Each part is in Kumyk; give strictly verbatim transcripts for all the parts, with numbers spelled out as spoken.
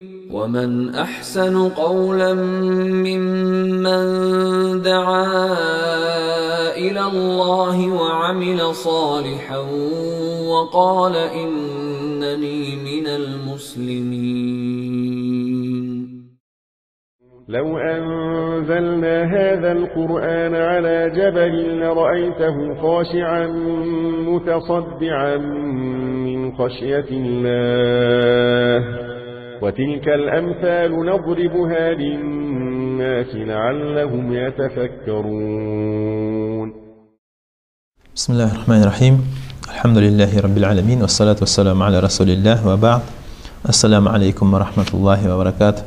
ومن أحسن قولا ممن دعا إلى الله وعمل صالحا وقال إنني من المسلمين. لو أنزلنا هذا القرآن على جبل لرأيته خاشعا متصدعا من خشية الله، وتلك الأمثال نضربها للناس لعلهم يتفكرون. بسم الله الرحمن الرحيم. الحمد لله رب العالمين. والصلاة والسلام على رسول الله وبعد. السلام عليكم ورحمة الله وبركاته.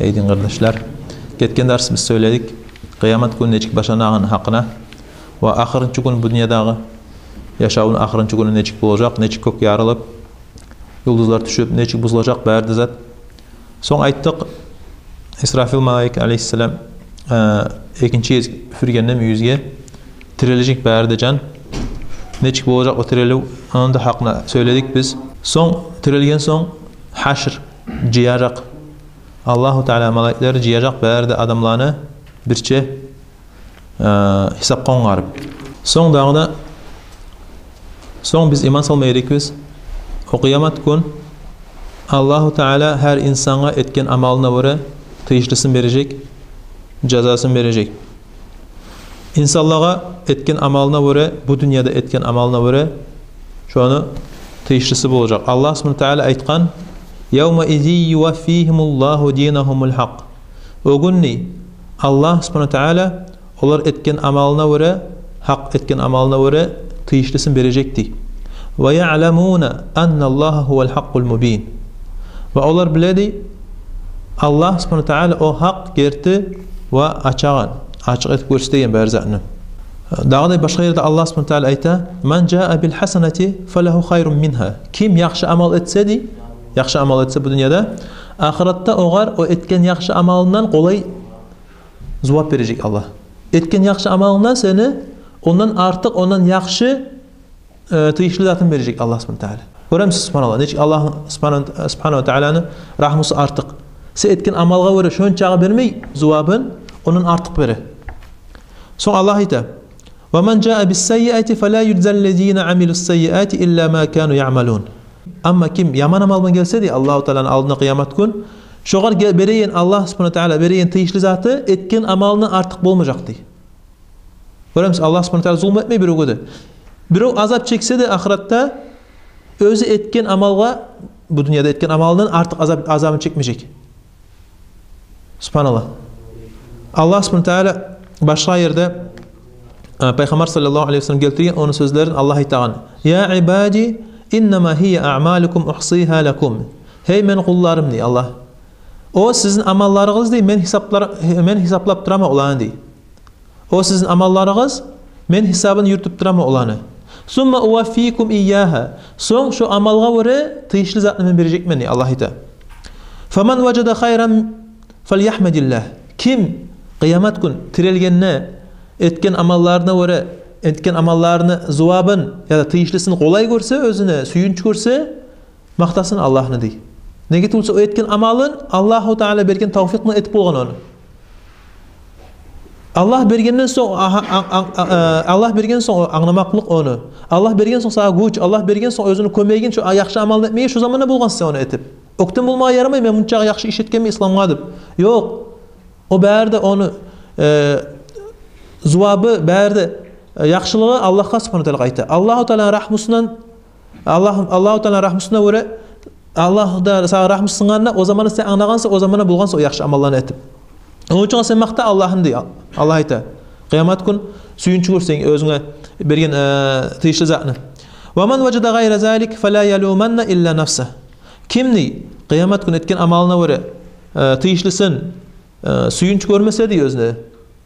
Эй дин къардашлар, гетген дарс биз сёйледик къыямат гюн нечик башланагъаны гьакъына ва ахырынчы гюн, бу дюньядагъы яшавну ахырынчы гюню нечик болажакъ, нечик кёк ярылып, юлдузлар тюшюп, нечик бузулажакъ бары да зат. Сонг айтдыкъ, Исрафил малайик алейгьиссалам, э, экинчи гез уьфюргенде мюйюзге, тирилежек бары да жан. Нечик болажакъ о тирилив, ону да гьакъына сёйледик биз. Сонг, тирилген сонг, гьашр, жыяжакъ. Аллагьу Таала малайиклер жыяжакъ бары да адамланы бирче, э, гьисапгъа онгарып. Сонг дагъы да, сонг биз иман салма герекбиз, о къыямат гюн Аллагьу Таала гьар инсангъа этген амалына гёре тийишлисин бережек, жазасын бережек. Инсанлагъа этген амалына гёре, бу дюньяда этген амалына гёре, шону тийишлиси болажакъ. Аллагь субгьанагьу ва таала айтгъан: «Явмаизин юваффигьимуллагьу динагьумул гьакъ». О гюн, дей, Аллагь субгьанагьу ва таала олар этген амалына гёре, гьакъ этген амалына гёре тийишлисин бережек, дей. «Ва яъламуна анналлагьа гьувал гьакъкъул мубин». Ва олар биле, дей, Аллагь субгьанагьу ва таала о гьакъ, герти ва ачагъан, ачыкъ этип гёрсетеген бары затны. Дагъы да башгъа ерде Аллагь субгьанагьу ва таала айта: «Ман жаа бил гьасанати фалагьу хайрун мингьа». Ким яхшы амал этсе, дей, яхшы амал этсе бу дюньяда, ахыратда огъар о этген яхшы амалындан къолай зувап бережек Аллагь. Этген яхшы амалындан сени ондан артыкъ, ондан яхшы, э, тийишли затын бережек Аллагь субгьанагьу ва таала. Гёремисиз, субгьаналлагь, нечик Аллагь субгьана-, субгьанагьу ва тааланы рагьмусу артыкъ. Сен этген амалгъа гёре шончагъы бермей зувабын, ондан артыкъ бере. Сонг Аллагь айта: «Ва ман жаа бис саййиати фала южзал лазина амилус саййиати илла ма кану яъмалун». Амма ким яман амал булан гелсе, дей, Аллагьу Тааланы алдына къыямат гюн, шогъар ге-, береген, Аллагь субгьанагьу ва таала береген тийишли заты этген амалындан артыкъ болмажакъ, дей. Гёремисиз, Аллагь субгьанагьу ва таала зулму этмей биревге де. Бирев азап чексе де ахыратда, оьзю этген амалгъа, бу дюньяда этген амалындан артыкъ азап, азабын чекмежек. Субгьаналлагь. Аллагь субгьанагьу ва таала башгъа ерде, э, Пайхаммар саллаллагьу алайгьи ва саллам гелтирген ону сёзлерин, Аллагь айтагъан: «Я ибади, иннама гьия аъмалукум ухсигьа лакум». Гьей мени къулларым, дей Аллагь. О сизин амалларыгъыз, дей, мен гьисаплар-, мен гьисаплап тураман оланы, дей. О сизин амалларыгъыз, мен гьисабын юрютюп тураман оланы. «Сумма уваффикум ийягьа». Сонг шо амалгъа гёре тийишли затны мен бережекмен, дей Аллагь айта. «Фаман важада хайран фальяхмадиллагь». Ким къыямат гюн тирилгенде этген амалларына гёре, этген амалларыны зувабын яда тийишлисин къолай гёрсе, оьзюне сююнч гёрсе, макътасын Аллагьны, дей. Неге тюгюл буса, о этген амалын Аллагьу Таала берген тавфикъ булан этип болгъан ону. Аллагь бергенден сонг, а-, а-, а-, а-, э, Аллагь берген сонг о англамакълыкъ ону, Аллагь берген сонг сагъа гюч, Аллагь берген сонг оьзюню кёмегин, шо яхшы амалны этмеге, шо заманда болгъансан сен ону этип. Оьктем болмагъа ярамай, мен мунча яхшы иш этгенмен исламгъа деп. Ёкъ. О бары да ону, э, зувабы, бары да, э, яхшылыгъы Аллагьгъа субгьанагьу ва таала къайта. Аллагьу Тааланы рагьмусундан, Аллагь, Аллагьу Тааланы рагьмусуна гёре, Аллагь да сагъа рагьмусу сынгъанда, о заманда сен англагъансан, о заманда болгъансан о яхшы амалланы этип. Ону учун сен макъта Аллагьны, дей, Аллагь айта. Къыямат гюн сююнч гёрсенг оьзюнге берген, э, тийишли затны. «Ва ман важада гъайра залик фала ялуманна илла нафса». Ким, дей, къыямат гюн этген амалына гёре, э, тийишлисин, э, сююнч гёрмесе, дей, оьзюне,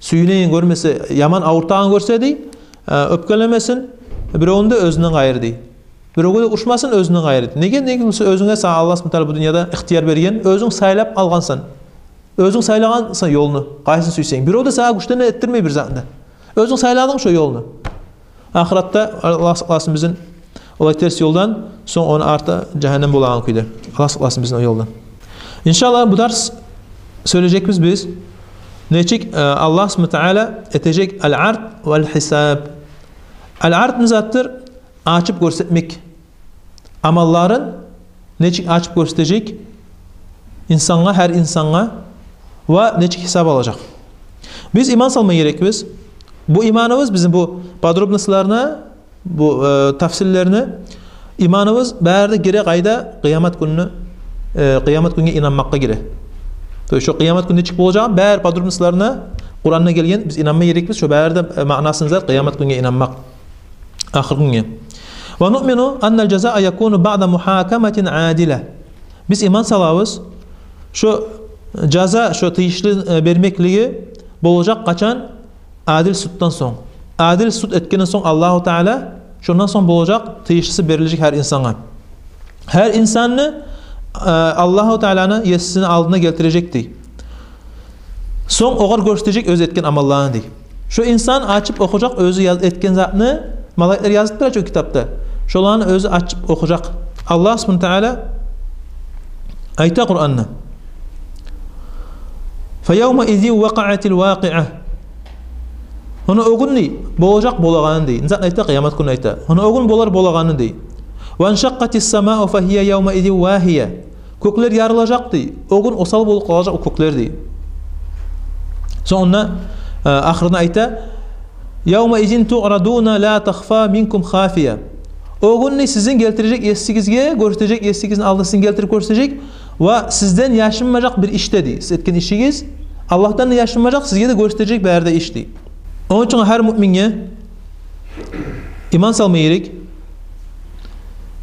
сююнеген гёрмесе, яман авуртагъан гёрсе, дей, э, оьпкелемесин биревню де оьзюнден къайры, дей. Биревге де урушмасын оьзюнден къайры, дей. Неге? Неге буса, оьзюнге сагъа Аллагь субгьанагьу ва таала бу дюньяда ихтияр берген, оьзюнг сайлап алгъансан. Оьзюнг сайлагъансан ёлну, къайсын сюйсенг. Бирев де сагъа гючден этдирмей бир затны да. Оьзюнг сайладынг шо ёлну. Ахыратда Аллагь сакъласын бизин олай терс ёлдан, сонг ону арты жагьаннем болагъан кюйде. Аллагь сакъласын бизин о ёлдан. Иншаллагь, бу дарс сёйлежекбиз биз нечик, э, Аллагь субгьанагьу ва таала этежек ал-ард вал-гьисаб. Ал-ард не затдыр? Ачып гёрсетмек. Амалларын нечик ачып гёрсетежек инсангъа, гьар инсангъа, ва нечик гьисап алажакъ. Биз иман салма герекбиз. Бу иманыбыз бизин бу подробностьларына, бу, э, тафсиллерине иманыбыз бары да гире къайда? Къыямат гюнню, э, къыямат гюнге инанмакъгъа гире. То есть шо къыямат гюн нечик болажагъы бары подробностьларына Къуранда гелген, биз инанма герекбиз. Шо бары да, э, маънасын зат къыямат гюнге инанмакъ, ахыр гюнге. Ва нуъмину аннал жазаа якуну баъда мухакаматин адила. Биз иман салабыз, шо жаза, шо тийишли, э, бермеклиги болажакъ къачан? Адил суддан сонг. Адил суд этгенден сонг Аллагьу Таала, шондан сонг болажакъ тийишлиси берилежек гьар инсангъа. Гьар инсанны, э, Аллагьу Тааланы, есисини алдына гелтирежек дей. Сонг огъар гёрсетежек оьзю этген амалларын дей. Шо инсан ачып охужакъ оьзю яз-, этген затны, малайиклер язып тура чы о китапда. Шоланы оьзю ачып охужакъ. Аллагь субгьанагьу ва таала айта Къуранда: «Фа явма изин вакъаатил вакъиа». Ону о гюн дей, болажакъ болагъаны дей. Не затны айта? Къыямат гюнню айта. Ону о гюн болар болагъаны дей. «Ва иншакъкъатис самау фа гьия явма изин вагьия». Кёклер ярылажакъ дей. О гюн осал болуп къалажакъ о кёклер дей. Сонг онда, э, ахырына айта: «Явма изин туърадуна ла тахфа минкум хафия». О гюн дей сизин гелтирежек есигизге, гёрсетежек, есигизни алдына сизин гелтирип гёрсетежек. Ва сизден яшынмажакъ бир иш де дей. Сиз этген ишигиз Аллагьдан да яшынмажакъ, сизге де гёрсетежек бары да иш дей. Ону учун гьар муъминге иман салма герек.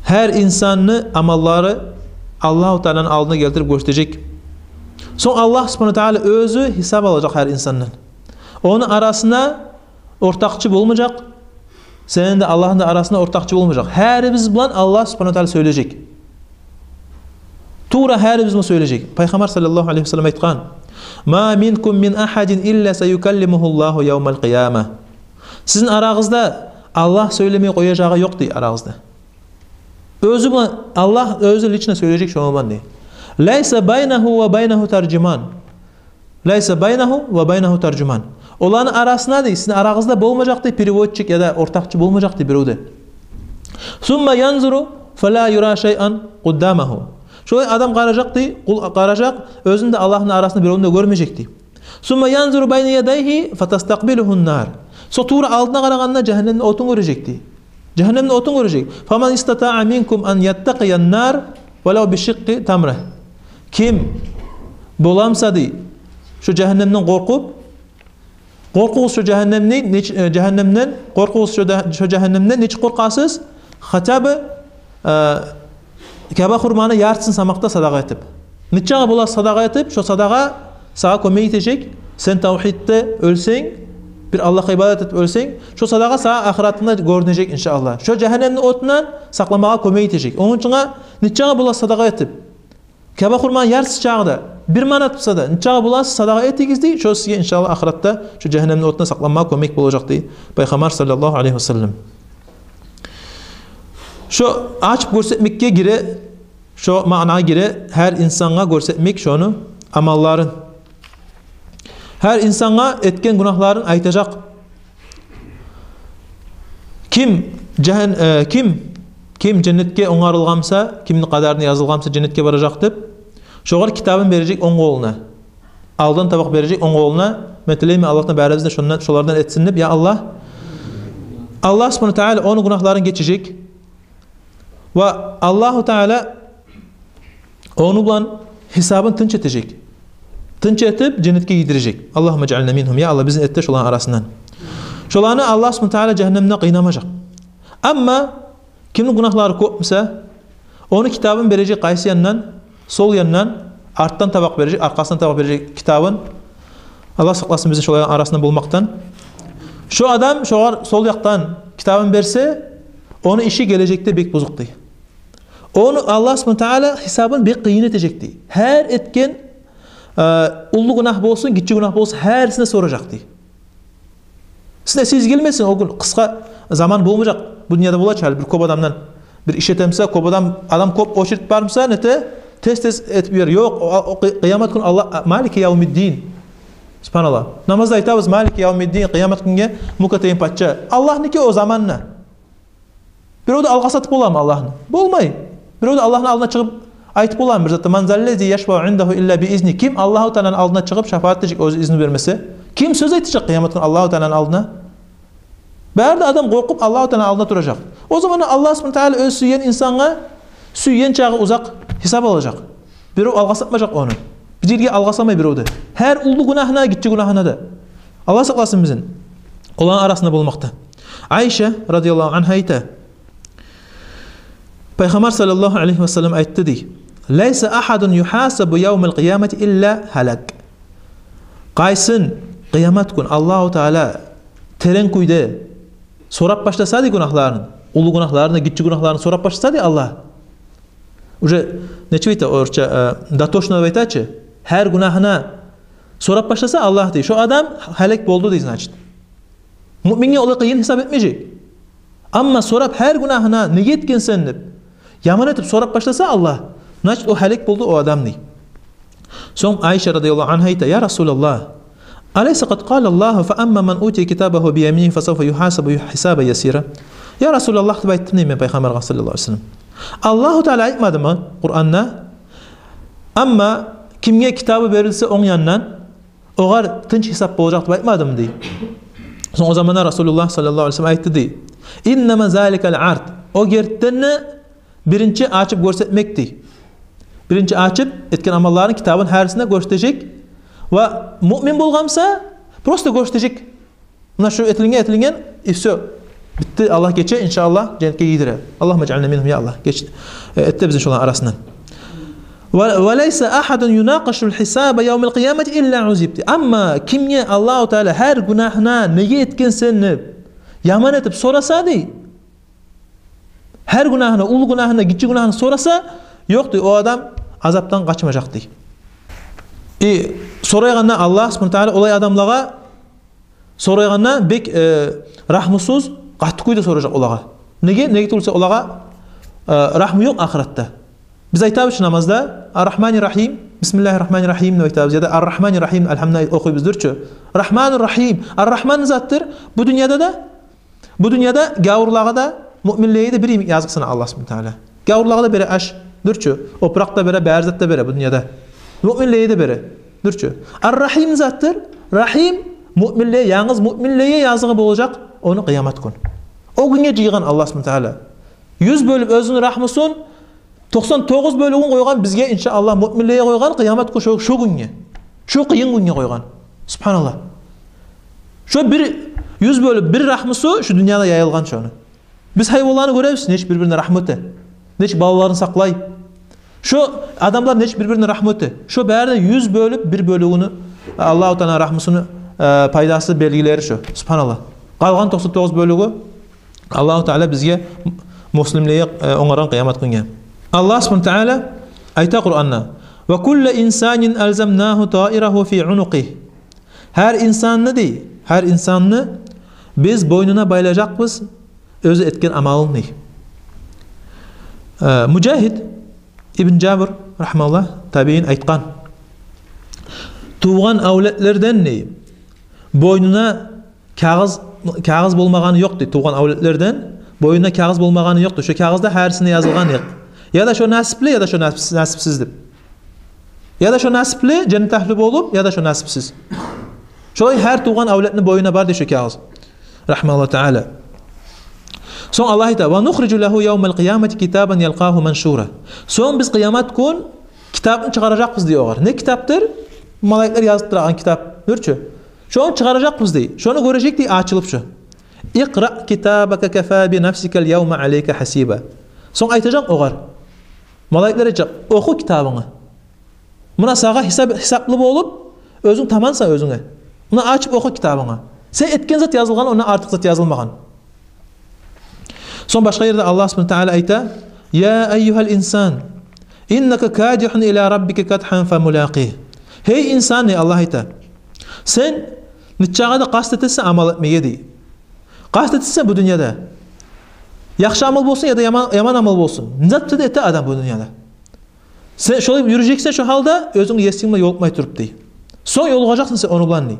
Гьар инсанны амаллары Аллагьу Тааланы алдына гелтирип гёрсетежек. Сонг Аллагь субгьанагьу ва таала оьзю гьисап алажакъ гьар инсандан. Ону арасына ортакъчы болмажакъ. Сени де, Аллагьны да арасына ортакъчы болмажакъ. Гьарибиз булан Аллагь субгьанагьу ва таала сёйлежек. Тувра гьарибиз булан сёйлежек. Пайхаммар саллаллагьу алайгьи ва саллам айтгъан: «Ма минкум мин ахьадин илла саюкаллимугьуллагьу явмал къияма». Сизин арагъызда Аллагь сёйлемей къояжагъы ёкъ дей арагъызда. Оьзю булан, Аллагь оьзю лично сёйлежек шону булан дей. «Лайса байнагьу ва байнагьу таржуман». «Лайса байнагьу ва байнагьу таржуман». Оланы арасына дей, сизин арагъызда болмажакъ дей переводчик яда ортакъчы болмажакъ дей бирев де. «Сумма янзуру фала юра шайъан къуддамагьу». Шолай адам къаражакъ дей, къул къаражакъ, оьзюн де, Аллагьны арасында биревню де гёрмежек дей. «Сумма янзуру байна ядайгьи фатастакъбилугьун нар». Сонг тувра алдына къарагъанда жагьаннемни отун гёрежек дей. Жагьаннемни отун гёрежек. «Фаман истатаа минкум ан яттакъиян нар валав бишикъкъи тамра». Ким боламса дей шо жагьаннемден къоркъуп, къоркъугъуз шо жагьаннемни, неч-, э, жагьаннемден, къоркъугъуз шо да-, шо жагьаннемден, нечик къоркъасыз? Хотя бы, э, каба хурманы яртысын самакъда садагъа этип. Нечагъы боласыз садагъа этип, шо садагъа сагъа кёмек этежек. Сен тавгьидде оьлсенг, бир Аллагьгъа ибадат этип оьлсенг, шо садагъа сагъа ахыратында гёрюнежек, иншааллагь. Шо жагьаннемни отундан сакъламагъа кёмек этежек. Ону учун нечагъы боласыз садагъа этип, каба хурманы яртысы чагъы да, бир манат буса да, нечагъы боласыз садагъа этигиз дей, шо сизге, иншааллагь, ахыратда шо жагьаннемни отундан сакъланмагъа кёмек болажакъ дей Пайхаммар саллаллагьу алайгьи ва саллам. Шо ачып гёрсетмекге гире, шо маънагъа гире, гьар инсангъа гёрсетмек шону амалларын. Гьар инсангъа этген гюнагьларын айтажакъ. Ким жагьан-, э, ким, ким женнетге онгарылгъан буса, кимни къадарына язылгъан буса женнетге баражакъ деп, шогъар китабын бережек онг къолуна. Алдан табакъ бережек онг къолуна. Мен тилеймен Аллагьдан барыбызны да шондан, шолардан этсин деп, я Аллагь. Аллагь субгьанагьу ва таала ону гюнагьларын гечежек. Ва Аллагьу Таала ону булан гьисабын тынч этежек. Тынч этип, женнетге гийирежек. Аллагьумма жаъална мингьум. Я Аллагь, бизин эт де шоланы арасындан. Шоланы Аллагь субгьанагьу ва таала жагьаннемде къыйнамажакъ. Амма кимни гюнагьлары кёп буса, ону китабын бережек къайсы яндан? Сол яндан, артдан табакъ бережек, аркъасындан табакъ бережек китабын. Аллагь сакъласын бизин шоланы арасында болмакъдан. Шо адам шогъар сол якъдан китабын берсе, ону иши гележекде бек бузукъ дей. Ону Аллагь субгьанагьу ва таала гьисабын бек къыйын этежек дей. Гьар этген, э, уллу гюнагь болсун, гиччи гюнагь болсун, гьарисине соражакъ дей. Сизин эсигизге гелмесин, о гюн къысгъа заман болмажакъ. Бу дюньяда бола чы гьали, бир кёп адамдан бир иш этемсе, кёп адам, адам кёп, очередь бармса, нете, тез-тез этип йибер. Ёкъ, о, о, къы-, къыямат гюн Аллагь, малики явмиддин. Субгьаналлагь. Намазда айтабыз: «Малики явмиддин», къыямат гюнге мука этеген пача. Аллагьныки о заманны. Бирев де алгъасатып боламы Аллагьны? Болмай. Бирев де Аллагьны алдына чыгъып айтып боламы бир затда: «Ман заллази яшфау индагьу илла би изни?» Ким Аллагьу Тааланы алдына чыгъып шапаат этежек оьзю изну бермесе? Ким сёз айтажакъ къыямат гюн Аллагьу Тааланы алдына? Бары да адам къоркъуп Аллагьу Тааланы алдына туражакъ. О заманда Аллагь субгьанагьу ва таала оьзю сюйген инсангъа сюйген чакъы узакъ гьисап алажакъ. Бирев алгъасатмажакъ ону. Бир ерге алгъасамай бирев де. Гьар уллу гюнагьына, гиччи гюнагьына да. Аллагь сакъласын бизин оланы арасында болмакъдан. Айша радияллагьу ангьа айта: Пайхаммар саллаллагьу алайгьи ва саллам айтды дей: «Лайса агьадун югьасабу явмал къиямати илла гьалак». Къайсын къыямат гюн Аллагьу Таала терен кюйде сорап башласа дей гюнагьларын, уллу гюнагьларын, гиччи гюнагьларын сорап башласа дей Аллагь. Уже нечик айта орусча, э, дотошно деп айта чы, гьар гюнагьына сорап башласа Аллагь дей, шо адам гьалек болду дей, значит. Муъминге олай къыйын гьисап этмежек. Амма сорап гьар гюнагьына, неге этгенсен деп, яман этип сорап башласа Аллагь, значит, о гьалек болду, о адам дей. Сонг Айша радияллагьу ангьа айта: «Я Расулаллагь, алайса къад къала Аллагьу: фа амма ман утия китабагьу би яминигьи фа савфа югьасабу хисабан ясира?» «Я Расулаллагь, — деп айтдым дей мен Пайхаммаргъа саллаллагьу алайгьи ва саллам, — Аллагьу Таала айтмадымы Къуранда: амма кимге китабы берилсе онг яндан, огъар тынч гьисап болажакъ деп айтмадымы?» — дей. Сонг о заманда Расулуллагь саллаллагьу алайгьи ва саллам айтды дей: «Иннама заликал ард». О гертиден де биринчи ачып гёрсетмек дей. Биринчи ачып этген амалларын, китабын гьарисине гёрсетежек. Ва муъмин болгъан буса, просто гёрсетежек. Муна шу этилген, этилген, и всё. Битди, Аллагь гече, иншааллагь, женнетге гийире. Аллагьумма жаъална мингьум, я Аллагь, геч, э, эт де бизин шоланы арасындан. «Ва, ва лайса агьадун юнакъашул хисаба явмал къиямати илла узиб», — дей. Амма кимге Аллагьу Таала гьар гюнагьына неге этгенсен деп яман этип сораса дей, гьар гюнагьына, уллу гюнагьына, гиччи гюнагьына сораса, ёкъ дей, о адам азапдан къачмажакъ дей. И сорайгъанда Аллагь субгьанагьу ва таала олай адамлагъа сорайгъанда бек, э, рагьмусуз, къатты кюйде соражакъ олагъа. Неге? Неге тюгюл буса олагъа, э, рагьму ёкъ ахыратда. Биз айтабыз чы намазда: «Ар-Рагьманир-Рагьим, бисмиллагьир-рагьманир-рагьим», — деп айтабыз, яда «Ар-Рагьманир-Рагьим», альгьамдулиллагь, охуйбуз дюр чю. Рагьманир-Рагьим, Ар-Рагьман затдыр бу дюньяда да, бу дюньяда гавурлагъа да, муъминлеге де бир йимик языкъсына Аллагь субгьанагьу ва таала. Гавурлагъа да бере аш, дюр чю, опуракъ да бере, бары зат да бере бу дюньяда. Муъминлеге де бере, дюр чю. Ар-Рагьим затдыр, Рагьим муъминлеге, янгыз муъминлеге языгъы болажакъ ону къыямат гюн. О гюнге жыйгъан Аллагь субгьанагьу ва таала. Юз бёлюп оьзюню рагьмусун, токъсан тогъуз бёлюгюн къойгъан бизге, иншааллагь, муъминлеге къойгъан къыямат гюн, шо, шо гюнге. Шо къыйын гюнге къойгъан. Субгьаналлагь. Шо бир, юз бёлюп бир рагьмусу шу дюньяда яйылгъан шону. Биз гьайванланы гёребиз, нечик бир-бирине рагьму эте, нечик балаларын сакълай. Шо адамлар нечик бир-бирине рагьму эте. Шо бары да юз бёлюп бир бёлюгюню, Аллагьу Тааланы рагьмусуну, э, пайдасы, белгилери шо. Субгьаналлагь. Къалгъан токъсан тогъуз бёлюгю Аллагьу Таала бизге, муслимлеге, э, онгаргъан къыямат гюнге. Аллагь субгьанагьу ва таала айта Къуранда: «Ва кулла инсанин алзамнагьу таирагьу фи унукъигь». Гьар инсанны, дей, гьар инсанны биз бойнуна байлажакъбыз оьзю этген амалын, дей. Э, Мужагьид ибн Жабр, рагьимагьуллагь, табиин, айтгъан: «Тувгъан авлетлерден, дей, бойнуна кагъыз, кагъыз болмагъаны ёкъ, дей, тувгъан авлетлерден бойнуна кагъыз болмагъаны ёкъ, дей. Шо кагъызда гьарисине язылгъан эди. Яда шо насипли, яда шо насипсиз, насипсиз деп. Яда шо насипли, женнет агьлю болуп, яда шо насипсиз». Шолай гьар тувгъан авлетни бойнуна бар, дей, шо кагъыз. Рагьимагьуллагьу таала. Сонг Аллагь айта: «Ва нухрижу лагьу явмал къиямати китабан ялкъагьу маншура». Сонг биз къыямат гюн китапны чыгъаражакъбыз, дей, огъар. Не китапдыр? Малайиклер язып турагъан китап, дюр чю. Шону чыгъаражакъбыз, дей. Шону гёрежек, дей, ачылып шо. «Икъра китабака кафа би нафсикал явма алайка гьасиба». Сонг айтажакъ огъар. Малайиклер айтажакъ: «Оху китабынгны. Муна сагъа гьисап, гьисаплы болуп, оьзюнг тамансан оьзюнге. Муна ачып оху китабынгны. Сен этген зат язылгъан, ондан артыкъ зат язылмагъан». Сонг башгъа ерде Аллагь субгьанагьу ва таала айта: «Я айюгьал инсан, иннака кадигьун ила раббика кадгьан фа мулакъигь». Гьей инсан, дей, Аллагь айта, сен нечакъы да къаст этесен амал этмеге, дей. Къаст этесен бу дюньяда. Яхшы амал болсун яда яман, яман амал болсун. Не зат да эте адам бу дюньяда. Сен шолай юрюжексен шо гьалда, оьзюнгню есинг булан ёлукъмай туруп, дей. Сонг ёлугъажакъсан сен ону булан, дей.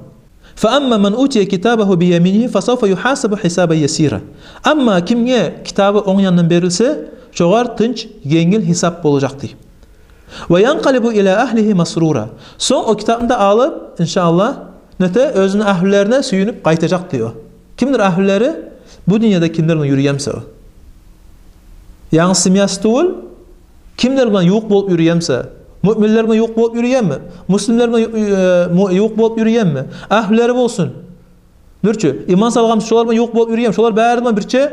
Фа амма ман утия китабагьу би яминигьи фасавфа югьасабу гьисабан ясира. Амма кимге китабы онг яндан берилсе, шогъар тынч, енгил гьисап болажакъ, дей. Ва янкъалибу ила агьлигьи масрура. Сонг о китапны да алып, иншааллагь, нете, оьзюню агьлюлерине сююнюп къайтажакъ, дей о. Кимдир агьлюлери? Бу дюньяда кимлер булан юрюйген буса о. Янгыз семьясы тюгюл, кимлер булан ювукъ болуп юрюйген буса. Муъминлер булан ювукъ болуп юрюйгенми? Муслимлер булан ю-, э, му-, ювукъ болуп юрюйгенми? Агьлюлери болсун. Дюр чю, иман салгъан, шолар булан ювукъ болуп юрюйгенми? Шолар бары булан бирче,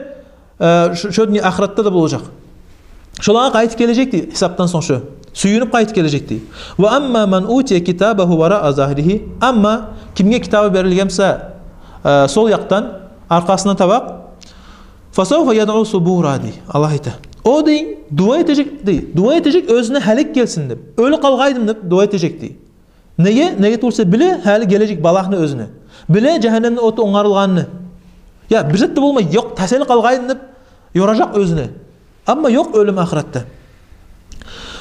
э, шо, шо дюнья, ахыратда да болажакъ. Шолагъа къайтып гележек, дей, гьисапдан сонг шо. Сююнюп къайтып гележек, дей. Ва амма ман утия китабагьу вараа загьригьи. Амма кимге китабы берилген буса, э, сол якъдан, аркъасына таба, фасавфа ядъу субура, дей, Аллагь айта. О, дей, дуа этежек, дей, дуа этежек оьзюне гьалек гелсин деп. Оьлюп къалгъайдым деп дуа этежек, дей. Неге? Неге тюгюл буса биле гьали гележек балагьны оьзюне. Биле жагьаннемни оту онгарылгъанны. Я, бир зат да болмай, ёкъ, тас этилип къалгъайдым деп ёражакъ оьзюне. Амма ёкъ оьлюм ахыратда.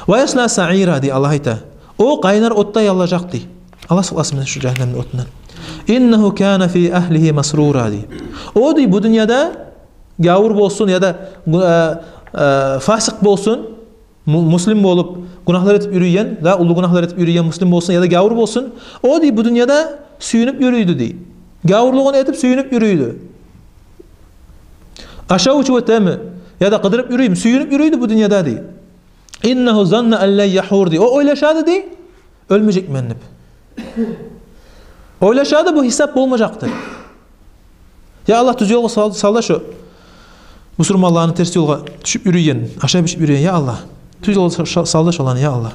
Ва ясла саира, дей, Аллагь айта. О къайнар отда яллажакъ, дей. Аллагь сакъласын бизин шу жагьаннемни отундан. Иннагьу кана фи агьлигьи масрура, дей. О, дей, бу дюньяда гавур болсун яда, э, э, фасикъ болсун, му-, муслим болуп, гюнагьлар этип юрюйген, да, уллу гюнагьлар этип юрюйген муслим болсун яда гавур болсун, о, дей, бу дюньяда сююнюп юрюйдю, дей. Гавурлугъун этип сююнюп юрюйдю. Ашав-ичив этеми, яда къыдырып юрюймю, сююнюп юрюйдю бу дюньяда, дей. Иннагьу занна ан лан ягьур, дей. О ойлашады, дей, оьлмежекмен деп. Ойлашады, бу гьисап болмажакъ деп. Я Аллагь, тюз ёлгъа сал, сал да шо бусурманланы, терс ёлгъа тюшюп юрюйген, ашап-ичип юрюйген, я Аллагь. Тюз ёлгъа са-, ша-, сал да шоланы, я Аллагь.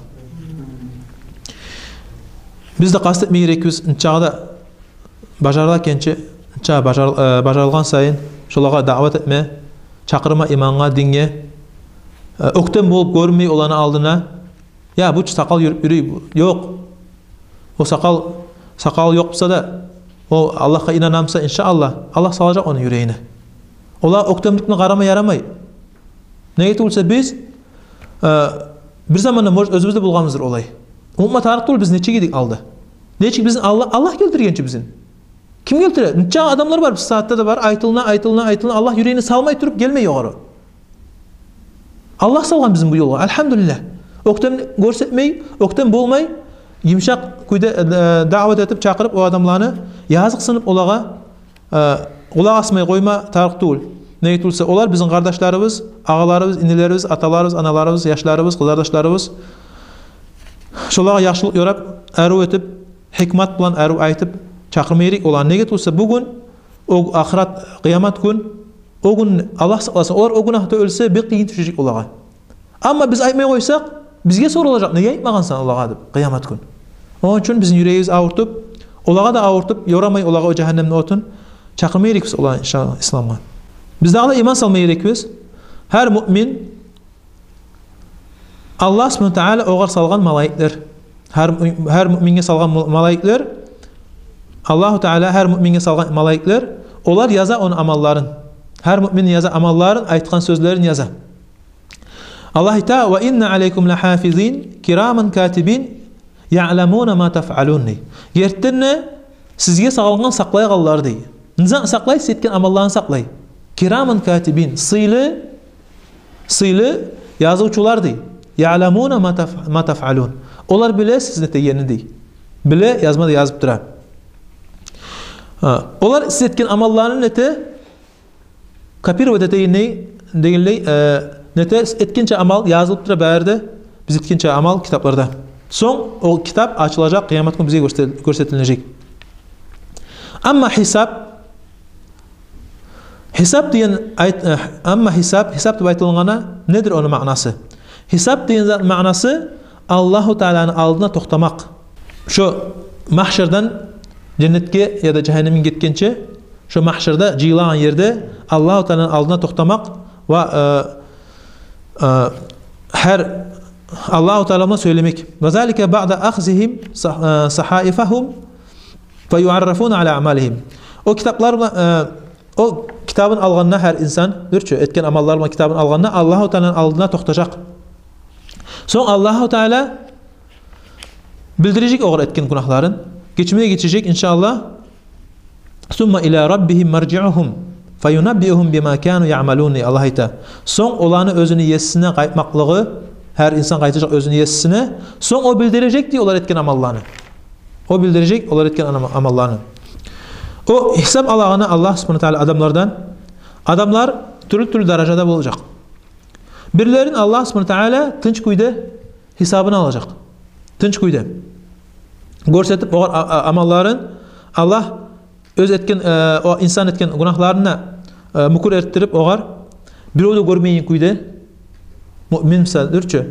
Биз де къаст этме герекбиз, нечакъы да бажарыла экенчи, нечакъы бажар-, э, бажарылгъан сайын шолагъа даъват этме, чакъырма имангъа, динге, э, оьктем болуп гёрюнмей оланы алдына. Я, бу чу сакъал юрюп юрюй, бу, ёкъ. О сакъал, сакъалы ёкъ буса да, о Аллагьгъа инана буса, иншааллагь, Аллагь салажакъ ону юрегине. Олагъа оьктемлик булан къарама ярамай. Неге тюгюл буса биз, э, бир заманда, может, оьзюбюз де болгъанбыздыр олай. Унутма тарыкъ тюгюл биз нечик эдик алда. Нечик бизин Аллагь, Аллагь гелтирген чи бизин. Ким гелтире? Нече адамлар бар, бу сагьатда да бар, айтылына, айтылына, айтылына, Аллагь юрегине салмай туруп гелмей ёгъары. Аллагь салгъан бизин бу ёлгъа, альгьамдулиллагь. Оьктем гёрсетмей, оьктем болмай, йымышакъ кюйде, э, даъват этип, чакъырып о адамланы, языкъсынып олагъа, э, къулакъ асмай къойма тарыкъ тюгюл. Неге тюгюл буса, олар бизин къардашларыбыз, агъаларыбыз, инилерибиз, аталарыбыз, аналарыбыз, яшларыбыз, къызардашларыбыз. Шолагъа яхшылыкъ ёрап, арив этип, гьикмат булан арив айтып чакъырма герек оланы. Неге тюгюл буса, бугюн, о ахырат, къыямат гюн, о гюн, Аллагь сакъласын, олар о гюн гьатта оьлсе, бек къыйын тюшежек олагъа. Амма биз айтмай къойсакъ, бизге соралажакъ, неге айтмагъансан олагъа деп, къыямат гюн. Ону учун бизин юрегибиз авуртуп, олагъа да авуртуп, ёрамай олагъа о жагьаннемни отун, чакъырма герекбиз оланы, иншааллагь, исламгъа. Биз дагъы да иман салма герекбиз. Гьар муъмин Аллагь субгьанагьу ва таала огъар салгъан малайиклер. Гьар, гьар муъминге салгъан ма-, малайиклер. Аллагьу таала гьар муъминге салгъан малайиклер. Олар яза ону амалларын. Гьар муъмин яза амалларын, айтгъан сёзлерин яза. Аллагь айта: «Ва инна алайкум лагьафизин, кираман катибин, яъламуна ма тафъалун», — дей. Гертиден де, сизге салынгъан сакълайгъанлар, дей. Не зат сакълай? Сиз этген амалланы сакълай. Кираман катибин, сыйлы, сыйлы язывчулар, дей. Яъламуна ма таф-, ма тафъалун. Олар биле сиз не этегенни, дей. Биле, язма да язып тура. Гьа, олар сиз этген амалланы не эте? Копировать этегенлей, дегенлей, э, не эте, этгенче амал язылып тура бары да, биз этгенче амал китапларда. Сонг о китап ачылажакъ, къыямат гюн бизге гёрсетил-, гёрсетилинежек. Амма гьисап, гьисап деген айт-, э, амма гьисап, гьисап деп айтылгъаны недир ону маънасы? Гьисап деген зат маънасы Аллагьу тааланы алдына токътамакъ. Шо магьшардан женнетге яда жагьаннемге гетгенче, шо магьшарда жыйылагъан ерде Аллагьу тааланы алдына токътамакъ ва, э, э, гьар Аллагьу таала булан сёйлемек. «Ва залика баъда ахзигьим са-, э, сахаифагьум фа юъаррафуна ала аъмалигьим». О китаплар булан, э, о китабын алгъанда гьар инсан, дюр чю, этген амаллар булан китабын алгъанда, Аллагьу тааланы алдына токътажакъ. Сонг Аллагьу Таала билдирежек огъар этген гюнагьларын, гечме де гечежек, иншааллагь. «Сумма иля раббигьим маржиугьум фаюнаббиугьум бима кану яъмалун», – дей Аллагь, айта. Сонг оланы оьзюню есисине къайтмакълыгъы, гьар инсан къайтажакъ оьзюню есисине, сонг о билдирежек, дей, олар этген амалланы. О билдирежек олар этген ама-, амалланы. О гьисап алагъаны Аллагь субгьанагьу ва таала адамлардан, адамлар тюрлю-тюрлю даражада болажакъ. Бирлерин Аллагь субгьанагьу ва таала тынч кюйде гьисабын алажакъ. Тынч кюйде гёрсетип огъар а-, а-, амалларын, Аллагь оьз этген, э, о инсан этген гюнагьларына, э, мюкюр этдирип огъар, бирев де гёрмейген кюйде, муъмин буса дюр чю,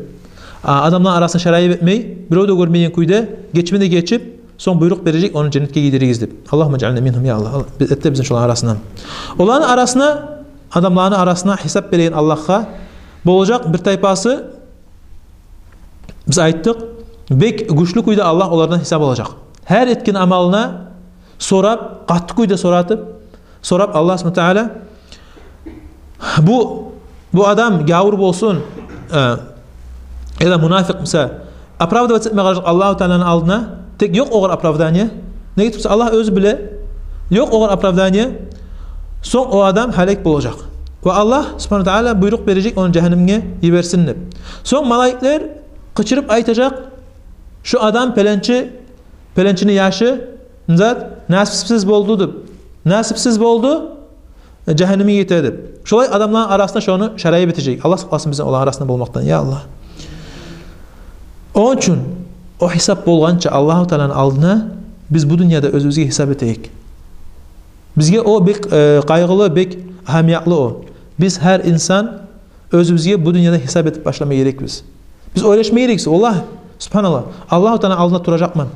а, адамланы арасына шарайып этмей, бирев де гёрмейген кюйде гечме де гечип, сонг буйрукъ бережек, ону женнетге гийдиригиз деп. Аллагьумма жаъална мингьум, я Аллагь. Ал-, биз этебиз шоланы арасындан. Оланы арасына, адамланы арасына гьисап береген Аллагьгъа болажакъ бир тайпасы, биз айтдыкъ, бек гючлю кюйде Аллагь олардан гьисап алажакъ. Гьар этген амалына сорап, къатты кюйде соратып, сорап Аллагь субгьанагьу ва таала, бу, бу адам гявур болсун, э, яда мунафикъ буса, оправдываться этме къаражакъ Аллагьу Тааланы алдына. Тек ёкъ огъар оправдание. Неге тюгюл буса, Аллагь оьзю биле. Ёкъ огъар оправдание. Сонг о адам гьалек болажакъ. Ва Аллагь субгьанагьу ва таала буйрукъ бережек ону жагьаннемге йиберсин деп. Сонг малайиклер къычырып айтажакъ: «Шу адам, пеленчи, пеленчини яшы, зат, насипсиз болду», – деп. «Насипсиз болду, жагьаннемге гете», – деп. Шолай адамланы арасына шону шарайып этежек. Аллагь сакъласын бизин оланы арасында болмакъдан, я Аллагь. Ону учун о гьисап болгъанча Аллагьу Тааланы алдына биз бу дюньяда оьзюбюзге гьисап этейик. Бизге о бек, э, къайгъылы, бек агьамиятлы о. Биз гьар инсан оьзюбюзге бу дюньяда гьисап этип башлама герекбиз. Биз ойлашма герекбиз: «Валлагь, субгьаналлагь, Аллагьу Тааланы алдына туражакъман.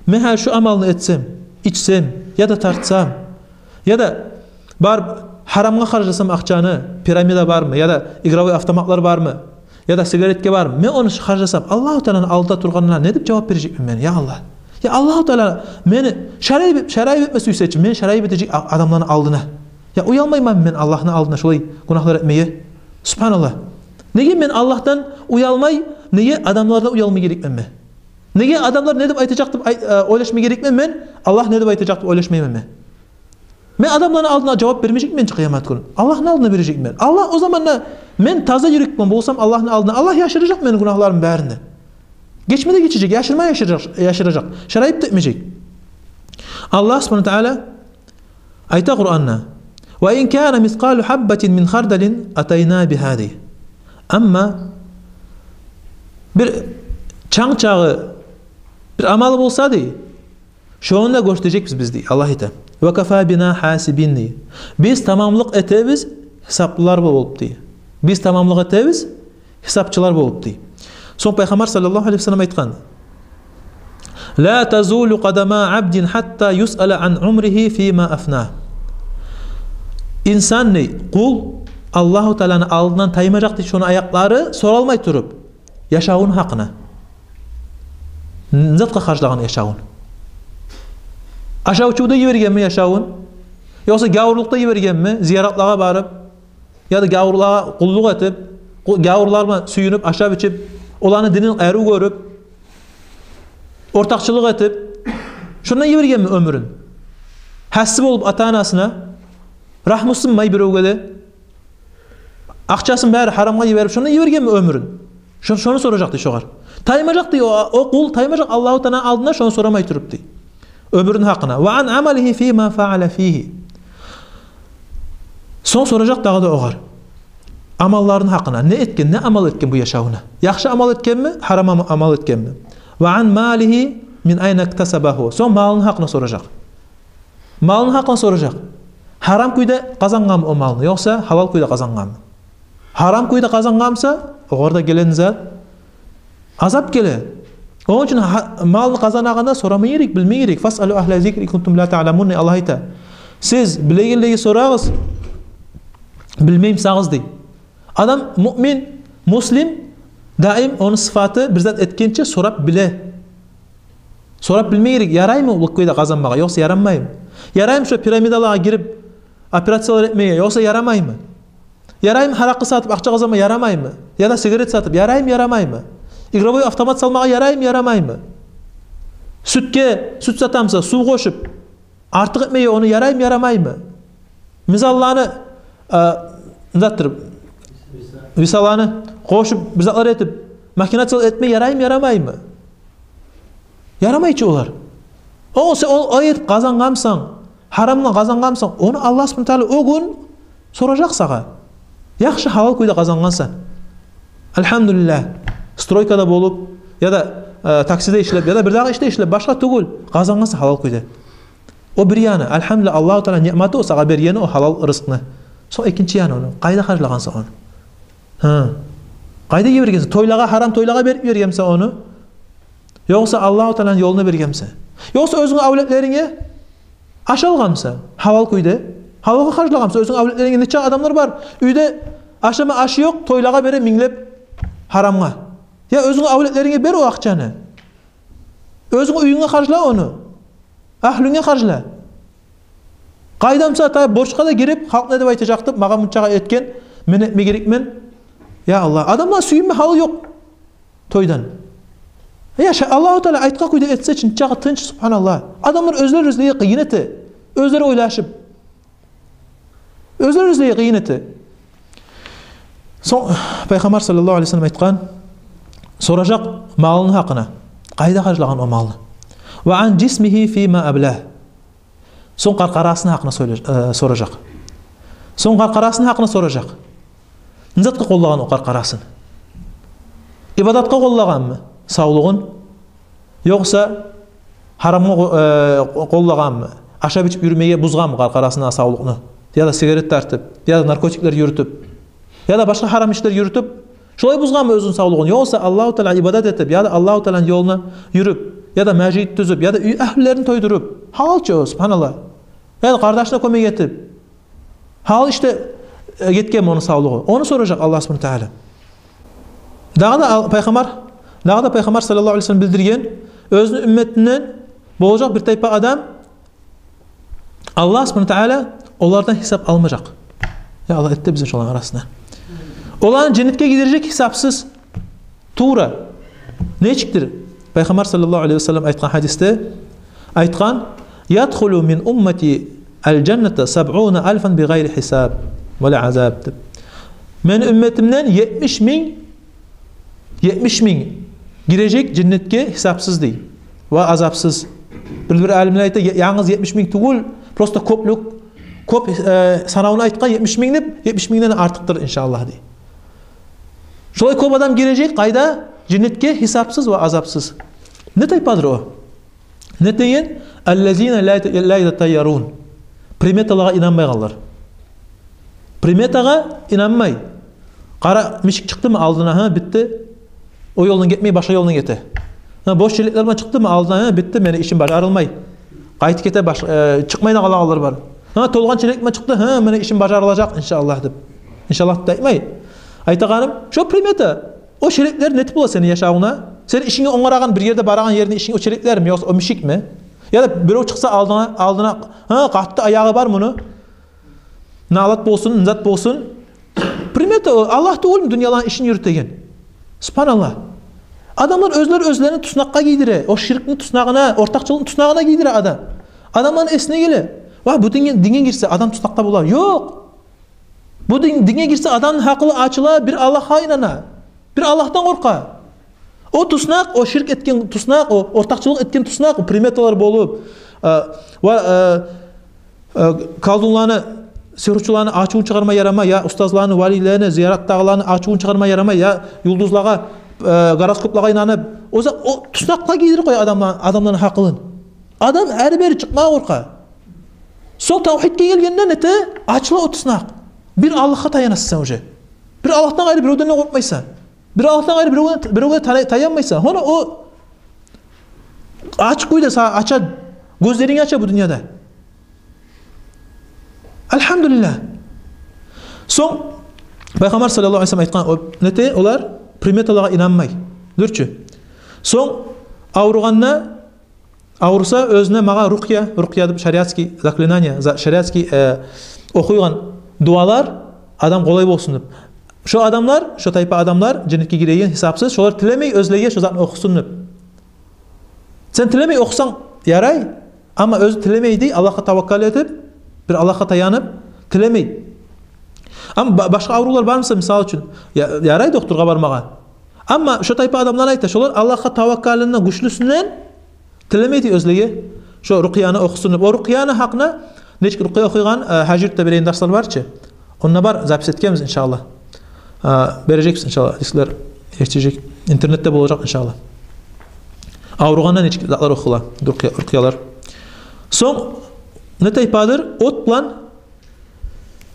Мен гьали шу амалны этсем, ичсем, яда тартсам, яда барып гьарамгъа харжласам акъчаны, пирамида бармы, яда игровой автоматлар бармы, яда сигаретге бармы, мен ону харжласам, Аллагьу Тааланы алдында тургъанда не деп жавап бережекмен мен, я Аллагь? Я Аллагьу Таала мени шарайып, шарайып этме сюйсе чи, мени шарайып этежек а-, адамланы алдына. Я уялмайманмы мен Аллагьны алдына шолай гюнагьлар этмеге? Субгьаналлагь. Неге мен Аллагьдан уялмай, неге адамлардан уялма герекмен мен? Неге адамлар не деп айтажакъ деп ай-, э, ойлашма герекмен мен, Аллагь не деп айтажакъ деп ойлашмайман мен? Мен адамланы алдына жавап бермежекмен чи къыямат гюн. Аллагьны алдына бережекмен. Аллагь о заманда, мен таза юрекмен болсам Аллагьны алдына, Аллагь яшыражакъ мени гюнагьларымны барын да. Гечме де гечежек, яшырма яшыражакъ, яшыражакъ. Шарайып да этмежек. Аллагь субгьанагьу ва таала айта Къуранда: «Ва ин кана мискъалу гьаббатин мин хардалин атайна бигьа», – дей. Амма бир чанг чагъы бир амалы болса, дей, шону да гёрсетежекбиз биз, дей, Аллагь айта. «Ва кафа бина гьасибин», – дей. Биз тамамлыкъ этебиз гьисаплылар болуп, дей. Биз тамамлыкъ этебиз гьисапчылар болуп, дей. Сонг Пайхаммар саллаллагьу алайгьи ва саллам айтгъан: «Ла тазулу къадама абдин гьатта юсъала ан умригьи фима афна». Инсан, дей, къул Аллагьу Тааланы алдындан таймажакъ, дей, шону аякълары соралмай туруп яшавуну гьакъына. Не затгъа харжлагъан яшавун? Ашав-ичивде йибергенми яшавун? Ёкъса гявурлукъда йибергенми? Зияратлагъа барып, яда гявурлагъа къуллукъ этип, къу-, гявурлар булан сююнюп, ашап-ичип, оланы динин арив гёрюп, ортакъчылыкъ этип, шонда йибергенми оьмюрюн? Гьасси болуп ата-анасына, рагьмусунмай биревге де, акъчасын бары гьарамгъа йиберип, шонда йибергенми оьмюрюн? Шо-, шону соражакъ, дей, шогъар. Таймажакъ, дей, о, о къул таймажакъ Аллагьу Тааланы алдына шону сорамай туруп, дей, оьмюрюню гьакъына. «Ва ан амалигьи фима фаала фигьи». Сонг соражакъ дагъы да огъар амалларыны гьакъына. Не этген, не амал этген бу яшавунда? Яхшы амал этгенми, гьарам ама-, амал этгенми? «Ва ан малигьи мин айна иктасабагьу». Сонг малыны гьакъына соражакъ. Малыны гьакъына соражакъ. Гьарам кюйде къазангъанмы о малны, ёкъса гьалал кюйде къазангъанмы? Гьарам кюйде къазангъан буса, огъар да гелеген зат азап геле. Ону учун гьа-, малны къазанагъанда сорама герек, билме герек. «Фасъалу агьла зикри ин кунтум ла таъламун», – дей Аллагь айта. Сиз билегенлеге сорагъыз, билмей бусагъыз, дей. Адам, муъмин, муслим, даим ону сыфаты, бир зат этгенче сорап биле. Сорап билме герек, яраймы бу кюйде къазанмагъа, ёкъса ярамаймы? Яраймы шо пирамидалагъа гирип операциялар этмеге, ёкъса ярамаймы? Яраймы гьаракъы сатып акъча къазанма, ярамаймы? Яда сигарет сатып яраймы, ярамаймы? Игровой автомат салмагъа яраймы, ярамаймы? Сютге, сют сатамса, сув къошуп, артыкъ этмеге ону яраймы, ярамаймы? Мизанланы, а, мындатдыр, весаланы къошуп, бир затлар этип, махинациялар этме яраймы, ярамаймы? Ярамай чы олар. О, сен о, о этип къазангъансан, гьарамдан къазангъансан, ону Аллагь субгьанагьу ва тааля о гюн соражакъ сагъа. Яхшы, гьалал кюйде къазангъансан. Альгьамдулиллагь. Стройкада болуп, яда, э, таксиде ишлеп, яда бирдагъы ишде ишлеп, башгъа тюгюл, къазангъансан гьалал кюйде. О бир яны, альгьамдулиллагь, Аллагьу тааля ниъматы, о сагъа бергени о гьалал рызкъны. Сонг экинчи яны ону, къайда харжлагъансан ону? Гьа. Къайда йибергенсен? Тойлагъа, гьарам тойлагъа берип йибергенмисен ону? Ёкъса Аллагьу тааляны ёлуна бергенмисен? Ёкъса оьзюнгню авлетлеринге ашалгъанмысан гьалал кюйде? Гьалалгъа харжлагъанмысан? Оьзюнгню авлетлеринге, нече адамлар бар уьйде, ашама ашы ёкъ, тойлагъа бере минглеп гьарамгъа. Я оьзюнгню авлетлеринге бер о акъчаны. Оьзюнгню уьюнге харжла ону. Агьлюнге харжла. Къайдамса, та борчгъа да гирип, халкъ не деп айтажакъ деп, магъа мунчагъа этген, мен этме герекмен. Я Аллагь, адамлар сююнме гьалы ёкъ тойдан. Я ша-, Аллагьу тааля айтгъан кюйде этсе, чынчагъы тынч, субгьаналлагь. Адамлар оьзлер оьзлеге къыйын эте. Оьзлер ойлашып. Оьзлер оьзлеге къыйын эте. Сонг Пайхаммар саллаллагьу алайгьи ва саллам айтгъан, соражакъ малыны гьакъына. Къайда харжлагъан о малны? Ва ан жисмигьи фима аблагь. Сонг къаркъарасыны гьакъына сойлаж-, э, соражакъ. Сонг къаркъарасыны гьакъына соражакъ. Не затгъа къоллагъан о къаркъарасын? Ибадатгъа къоллагъанмы савлугъун? Ёкъса гьарамгъа къо-, э, къоллагъанмы? Ашап-ичип юрюмеге бузгъанмы къаркъарасына савлукъну? Яда сигарет тартып, яда наркотиклер юрютюп, яда башгъа гьарам ишлер юрютюп, шолай бузгъанмы оьзюню савлугъун? Ёкъса Аллагьу тааля ибадат этип, яда Аллагьу тааланы ёлуна юрюп, яда межит тюзюп, яда уьй агьлюлерин тойдуруп, гьалалчы о, субгьаналлагь. Яда къардашына кёмек этип, гьалал ишде, э, гетгенми ону савлугъу? Ону соражакъ Аллагь субгьанагьу ва тааля. Дагъы да ал-, Пайхаммар, дагъы да Пайхаммар саллаллагьу алайгьи ва саллам билдирген, оьзюню уьмметинден болажакъ бир тайпа адам, Аллагь субгьанагьу ва тааля олардан гьисап алмажакъ. Я Аллагь, эт де бизин шоланы арасына. Оланы женнетге гийирежек гьисапсыз. Тувра. Нечикдир? Пайхаммар саллаллагьу алайгьи ва саллам айтгъан гьадисде, айтгъан: «Ядхулу мин уммати аль-жанната сабъуна альфан би гъайри гьисаб ва ла азаб», — деп. Мени уьмметимден етмиш минг, етмиш минг гирежек женнетге гьисапсыз, дей. Ва азапсыз. Бир-бир алимлер айта, я-, янгыз етмиш минг тюгюл, просто кёплюк, кёп, э, санавну айтгъан етмиш минг деп, етмиш мингден артыкъдыр, иншааллагь, дей. Шолай кёп адам гирежек къайда? Женнетге гьисапсыз ва азапсыз. Не тайпадыр о? Не деген? «Аллазина ла ята-, ла ятатайярун». Приметалагъа инанмайгъанлар. Приметагъа инанмай. Къара мишик чыкъдымы алдына, гьа, битди. О ёлдан гетмей, башгъа ёлдан гете. Гьа, бош челеклер булан чыкъдымы алдына, гьа, битди, мени ишим бажарылмай. Къайтып гете, баш-, э, чыкъмай да къалагъанлар бар. Гьа, толгъан челек булан чыкъды, гьа, мени ишим бажарылажакъ, иншааллагь, деп. Иншааллагь деп айтмай. Айтагъаным, шо примета. О челеклер нетип бола сени яшавунгда? Сени ишинге онгарагъан, бир ерде барагъан еринде ишинг о челеклерми, ёкъса о мишикми? Яда бирев чыкъса алдына, алдына, гьа, къатты аягъы бар муну. Налат болсун, зат болсун. Примета о, Аллагь тюгюлмю дюньяланы ишин юрютеген? Субгьаналлагь. Адамлар оьзлер оьзлерин туснакъгъа гийдире, о ширкни туснагъына, ортакъчылыкъны туснагъына гийдире адам. Адамланы эсине геле: «Ва, бу динге, динге гирсе, адам туснакъда болар». Ёкъ. Бу дин, динге гирсе, адамны гьакъылы ачыла, бир Аллагьгъа инана, бир Аллагьдан къоркъа. О туснакъ, о ширк этген туснакъ, о ортакъчылыкъ этген туснакъ, о приметалар болуп, э, ва, э, э, колдунланы, сигьручуланы ачувун чыгъарма ярамай, я устазланы, валилени, зияратдагъыланы ачувун чыгъарма ярамай, я юлдузлагъа, э, гороскоплагъа инанып, о за-, о туснакъгъа гийдирип къоя адамланы, адамланы гьакъылын. Адам ари-бери чыкъмагъа къоркъа. Сонг тавгьидге гелгенде нете, ачыла о туснакъ. Бир Аллагьгъа таянасан сен уже. Бир Аллагьдан къайры биревден де къоркъмайсан. Бир Аллагьдан къайры биревге, биревге тая-, таянмайсан. Гьона о ачыкъ кюйде сагъа ача, гёзлеринг ача бу дюньяда. Альгьамдулиллагь. Сонг Пайхаммар саллаллагьу алайгьи ва саллам айтгъан, о, нете, олар приметалагъа инанмай. Дюр чю. Сонг авругъанда, авруса, оьзюне магъа рукъя, рукъя деп шариатский заклинание, за-, шариатский, э, охуйгъан дуалар, адам къолай болсун деп. Шо адамлар, шо тайпа адамлар женнетге гиреген гьисапсыз, шолар тилемей оьзлеге шо затны охусун деп. Сен тилемей охусанг ярай, амма оьзю тилемей дей, Аллагьгъа таваккал этип, бир Аллагьгъа таянып, тилемей. Амма ба-, башгъа аврувлар бар буса, мисал учун, я-, ярай докторгъа бармагъа. Амма шо тайпа адамлар, айта, шолар Аллагьгъа таваккалыны гючлюсюнден тилемей дей оьзлеге шо рукъяны охусун деп. О рукъяны гьакъына, нечик рукъя охуйгъан, э, гьажи юртда береген дарслар бар чы. Онда бар, запись этгенбиз, иншаллагь. Э, бережекбиз, иншаллагь. Дисклер етишежек. Интернетде болажакъ, иншаллагь. Авругъанда нечик затлар охула, рукъя-, рукъялар. Сонг не тайпадыр от булан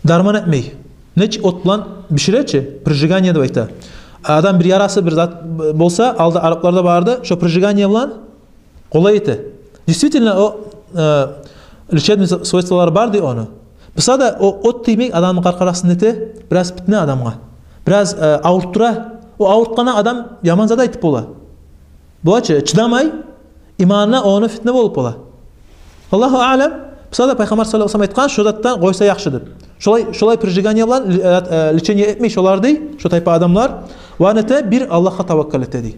дарман этмей. Нечик от булан бишире чи, прижигание деп айта. Адам бир ярасы, бир зат болса, алда арапларда барды, шо прижигание булан къолай эте. Действительно, о, э, лечебный с-, свойстволары бар дей ону. Буса да о от тиймек адамны къаркъарасын нете, бираз питне адамгъа. Бираз, э, авуртдура. О авуртгъанда адам яман зат айтып бола. Бола чы, чыдамай, иманына ону фитне болуп бола. Аллагьу аълам, буса да Пайхаммар саллаллагьу алайгьи ва саллам айтгъан, шо затдан къойса яхшы деп. Шолай, шолай прижигание булан, э, э, лечение этмей шолар дей, шо тайпа адамлар. Ва нете, бир Аллагьгъа таваккал эте дей.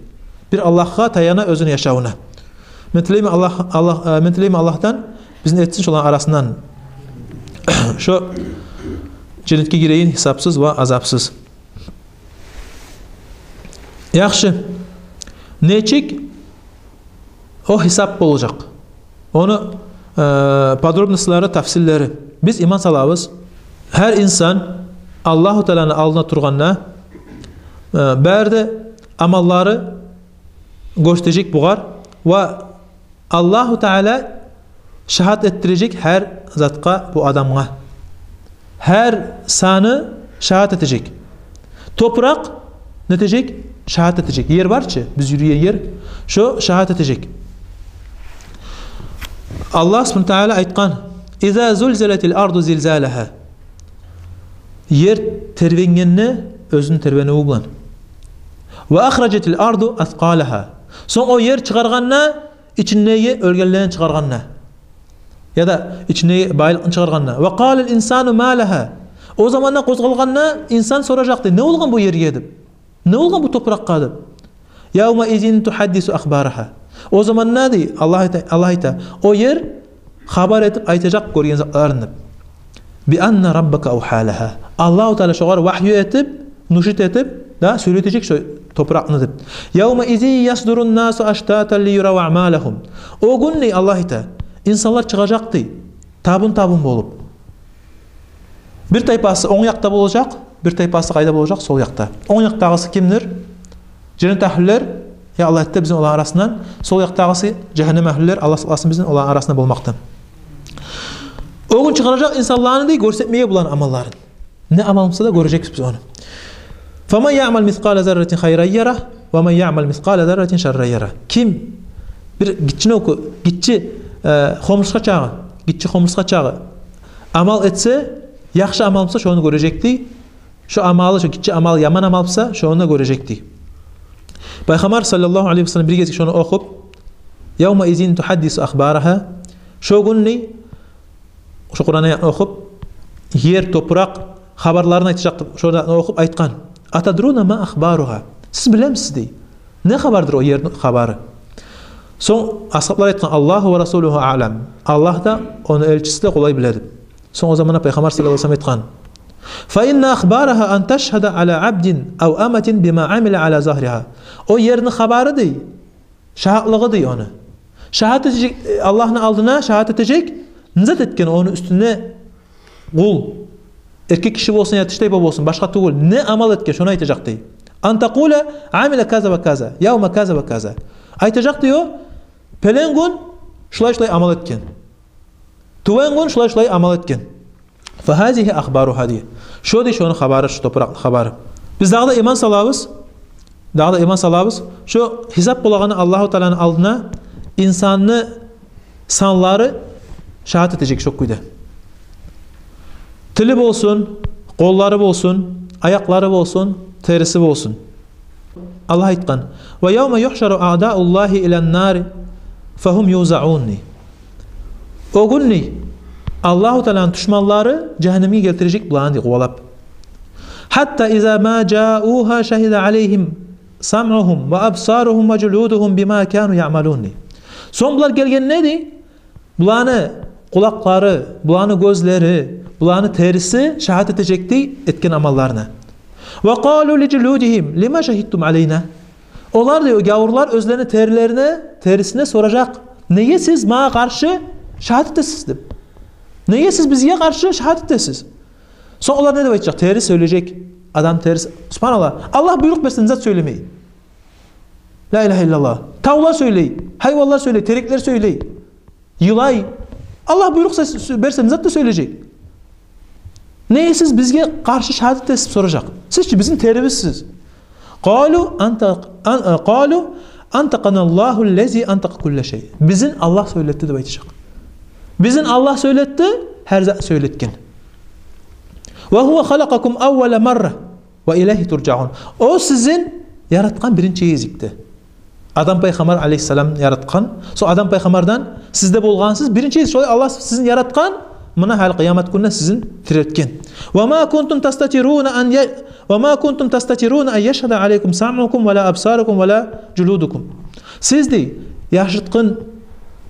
Бир Аллагьгъа таяна оьзюню яшавуна. Мен тилеймен Аллагь, Аллагь, э, мен тилеймен Аллагьдан бизин этсин шоланы арасындан. Шо женнетге гиреген гьисапсыз ва азапсыз. Яхшы. Нечик о гьисап болажакъ? Ону, э, подробностьлары, тафсиллери. Биз иман салабыз. Гьар инсан Аллагьу Тааланы алдына тургъанда, э, бары да амаллары гёрсетежек бугъар ва Аллагьу Таала шагьат этдирежек гьар затгъа бу адамгъа. Гьар саны шагьат этежек. Топуракъ нетежек? Шагьат этежек. Ер бар чы, биз юрюген ер, шо шагьат этежек. Аллагь субгьанагьу ва таала айтгъан: «Иза зулзилатил арду зилзалагьа». Ер тербенгенде оьзюню тербенивю булан. «Ва ахражатил арду аскъалагьа». Сонг о ер чыгъаргъанда ичиндеги оьлгенлерин чыгъаргъанда, яда ичиндеги байлыкъны чыгъаргъанда. «Ва къалал инсану ма лагьа». О заманда къозгъалгъанда инсан соражакъ дей: «Не болгъан бу ерге?» — деп. «Не болгъан бу топуракъгъа?» — деп. «Явма изин тухаддису ахбарагьа». О заманда дей, Аллагь айта, Аллагь айта, о ер хабар этип айтажакъ гёрген затларын деп. «Би анна раббака авгьа лагьа». Аллагьу Таала шогъар вагью этип, нушит этип, да, сёйлетежек шо топуракъны деп. «Явма изин ясдурун насу аштатан лиюрав аъмалагьум». О гюн дей, Аллагь айта, инсанлар чыгъажакъ дей, табун-табун болуп. Бир тайпасы онг якъда болажакъ, бир тайпасы къайда болажакъ? Сол якъда. Онг якъдагъысы кимдир? Женнет агьлюлер, я Аллагь, эт де бизин оланы арасындан. Сол якъдагъысы жагьаннем агьлюлер, Аллагь сакъласын бизин оланы арасында болмакъдан. О гюн чыгъаражакъ инсанланы дей гёрсетмеге буланы амалларын. Не амал буса да гёрежекбиз биз ону. «Фаман яъмал мискъала зарратин хайран ярагь, ва ман яъмал мискъала зарратин шарран ярагь». Ким бир гиччинокъу, гиччи, э, хомурсгъа чакъы, гиччи хомурсгъа чакъы амал этсе, яхшы амал буса, шону гёрежек дей. Шо амалы, шо гиччи амал яман амал буса, шону да гёрежек дей. Пайхаммар саллаллагьу алайгьи ва саллам бир гезик шону охуп: «Явма изин тухаддису ахбарагьа». Шо гюн дей, шо Къуран аятны охуп, ер, топуракъ хабарларын айтажакъ деп, шону охуп айтгъан: «Атадруна ма ахбаругьа?» Сиз билемисиз дей, не хабардыр о ерни хабары? Сонг асгьаблар айтгъан: «Аллагьу ва расулугьу аълам». Аллагь да, ону элчиси де къолай биле деп. Сонг о заманда Пайхаммар саллаллагьу алайгьи ва саллам айтгъан: «Фа инна ахбарагьа ан ташгьада ала абдин ав аматин бима амила ала загьригьа». О ерни хабары дей, шагьатлыгъы дей ону. Шагьат этежек, э, Аллагьны алдына шагьат этежек, не зат этген ону уьстюнде къул. Эркек гиши болсун, я тиштайпа болсун, башгъа тюгюл, не амал этген, шону айтажакъ дей. «Ан такъула амила каза ва каза, явма каза ва каза». Айтажакъ дей о: «Пелен гюн шулай-шулай амал этген. Тюбен гюн шулай-шулай амал этген». «Фагьазигьи ахбаругьа» дей. Шо дей шону хабары, шо топуракъны хабары. Биз дагъы да иман салабыз, дагъы да иман салабыз, шо гьисап болагъаны Аллагьу Тааланы алдына инсанны санлары шагьат этежек шо кюйде. Тили болсун, къоллары болсун, аякълары болсун, териси болсун. Аллагь айтгъан: «Ва явма юхшару аъдауллагьи илан нари фагьум юзаун» дей. О гюн дей, Аллагьу Тааланы душманлары жагьаннемге гелтирежек буланы дей къувалап. «Хьатта иза ма жаугьа шагьида алайгьим самъугьум ва абсаругьум ва жулудугьум бима кану яъмалун», дей. Сонг булар гелгенде, дей, буланы къулакълары, буланы гёзлери, буланы териси шагьат этежек, дей, этген амалларына. «Ва къалу ли жулудигьим лима шагьидтум алайна». Олар, дей, о гявурлар оьзлени терилерине, терисине соражакъ: «Неге сиз магъа къаршы шагьат этесиз?» – деп. «Неге сиз бизге къаршы шагьат этесиз?» Сонг олар не деп айтажакъ? Тери сёйлежек. Адам териси. Субгьаналлагь. Аллагь буйрукъ берсе, не зат сёйлемей? Ла илагьа иллаллагь. Тавлар сёйлей, гьайванлар сёйлей, тереклер сёйлей, йылай. Аллагь буйрукъ сё-, сё-, берсе, не зат да сёйлежек. «Неге сиз бизге къаршы шагьат этесиз?» – деп соражакъ. «Сиз чи бизин терибизсиз». «Къалу анта-, ан-, э, къалу антакъаналлагьу ллази антакъа кулла шай». «Бизин Аллагь сёйлетди», – деп айтажакъ. «Бизин Аллагь сёйлетди, гьар затны сёйлетген». «Ва гьува халакъакум аввала марра ва илайгьи туржаун». О сизин яратгъан биринчи гезикде. Адам пайхаммар алайгьиссаламны яратгъан. Сонг Адам пайхаммардан сиз де болгъансыз. Биринчи гезик шолай Аллагь сизин яратгъан. Муна гьали къыямат гюнде сизин тирилтген. «Ва ма кунтум тастатируна ан я-, ва ма кунтум тастатируна ан яшгьада алайкум самъукум ва ла абсарукум ва ла жулудукум». Сиз, дей, яшыртгъын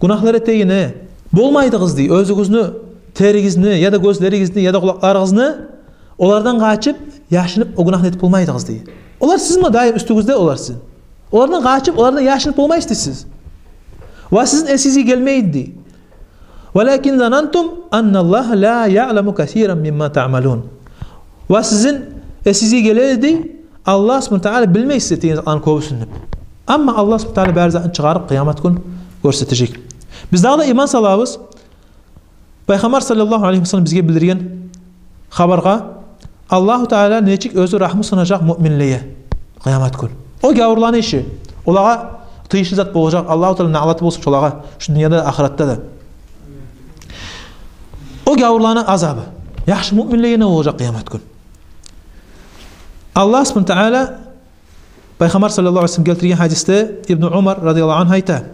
гюнагьлар этегине болмайдыгъыз, дей, оьзюгюзню теригизни, яда гёзлеригизни, яда къулакъларыгъызны, олардан къачып, яшынып, о гюнагьны этип болмайдыгъыз, дей. Олар сизин даим уьстюгюзде, олар сизин. Олардан къачып, олардан яшынып болмайсыз, дей, сиз. Ва сизин эсигизге гелмейди, дей. «Валакин занантум анналлагьа ла яъламу касиран мимма таъмалун». Ва сизин эсигизге геледи, дей, Аллагь субгьанагьу ва тагьала билмей сиз этеген затланы кёбюсюн деп. Амма Аллагь субгьанагьу ва тагьала бары затны чыгъарып, къыямат гюн гёрсетежек. Биз дагъы да иман салабыз пайхаммар саллаллагьу алайгьи ва саллам бизге билдирген хабаргъа, Аллагьу Тагьала нечик оьзю рагьмусун этежек муъминлеге къыямат гюн. О гявурланы иши, олагъа тийишли зат болажакъ, Аллагьу Тагьала налаты болсун шолагъа, шу дюньяда да, ахыратда да. О гявурланы азабы. Яхшы муъминлеге не болажакъ къыямат гюн? Аллагь субгьанагьу ва тагьала Пайхаммар саллаллагьу алайгьи ва саллам гелтирген гьадисде Ибну Умар радияллагьу ангьу айта.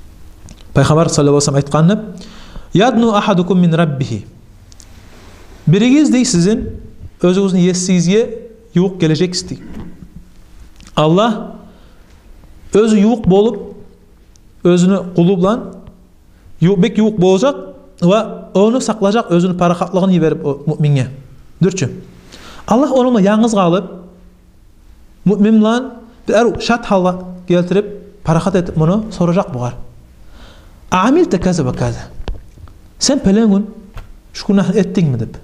Пайхаммар саллаллагьу алайгьи ва саллам айтгъанны: «Ядну ахадукум мин раббигьи». Биригиз, дей, сизин оьзюгюзню есигизге ювукъ гележексиз, дей. Аллагь оьзю ювукъ болуп, оьзюню къулу булан ю-, бек ювукъ болажакъ ва ону сакълажакъ, оьзюню парахатлыгъын йиберип о муъминге. Дюрчю. Аллагь ону булан янгыз къалып, муъмин булан бир арив шат гьалгъа гелтирип, парахат этип муну соражакъ бугъар: «Аъамилта каза ва каза?» Сен пелен гюн шу гюнагьны этдингми деп.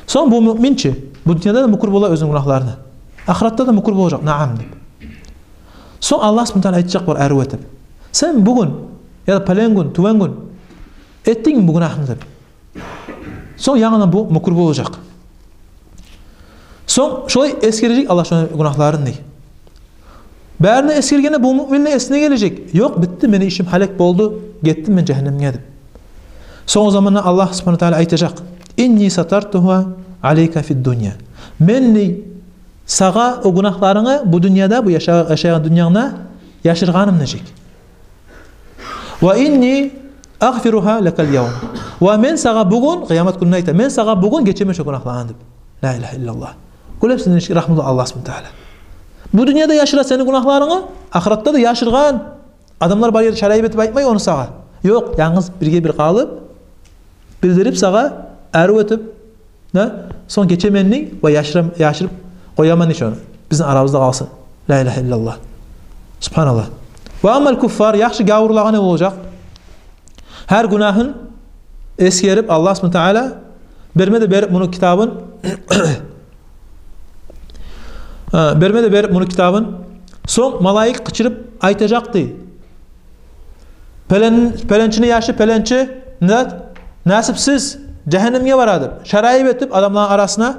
Сонг бу муъмин чи, бу дюньяда да мюкюр бола оьзюню гюнагьларына. Ахыратда да мюкюр болажакъ, «Наам» деп. Сонг Аллагь субгьанагьу ва тагьала айтажакъ бугъар арив этип: «Сен бугюн, яда пелен гюн, тюбен гюн этдингми бу гюнагьны?» деп. Сонг янгыдан бу мюкюр болажакъ. Сонг шолай эсгережек Аллагь шону гюнагьларын, дей. Барын да эсгергенде бу муъминни эсине гележек: «Ёкъ, битди, мени ишим гьалек болду, гетдим мен жагьаннемге», – деп. Сонг о заманда Аллагь субгьанагьу ва тагьала айтажакъ: «Инни сатартугьа алайка фид дунья». Мен, дей, сагъа о гюнагьларынгны бу дюньяда, бу яша-, яшайгъан дюньянгда яшыргъаным, дей. «Ва инни агъфиругьа лакал явм». Ва мен сагъа бугюн, къыямат гюнде айта, мен сагъа бугюн гечемен шо гюнагьларынгны деп. Ла илагьа иллаллагь. Гёресен нечик рагьмулу Аллагь субгьанагьу ва тагьала. Бу дюньяда яшыра сени гюнагьларынгны, ахыратда да яшыргъан. Адамлар бар ерде шарайып этип айтмай ону сагъа. Ёкъ, янгыз бирге бир къалып, билдирип сагъа, арив этип, да, сонг гечемен дей ва яшырам-, яшырып къояман дей шону. Бизин арабызда къалсын. Ла илагьа иллаллагь. Субгьаналлагь. Ва аммал куффар, яхшы, гявурлагъа не болажакъ? Гьар гюнагьын эсгерип, Аллагь субгьанагьу ва тагьала берме де берип муну китабын, э, берме де берип муну китабын. Сонг малайик къычырып айтажакъ дей: «Пелен-, пеленчини яшы, пеленчи, не зат, насипсиз, жагьаннемге бара», – деп, шарайып этип адамланы арасына.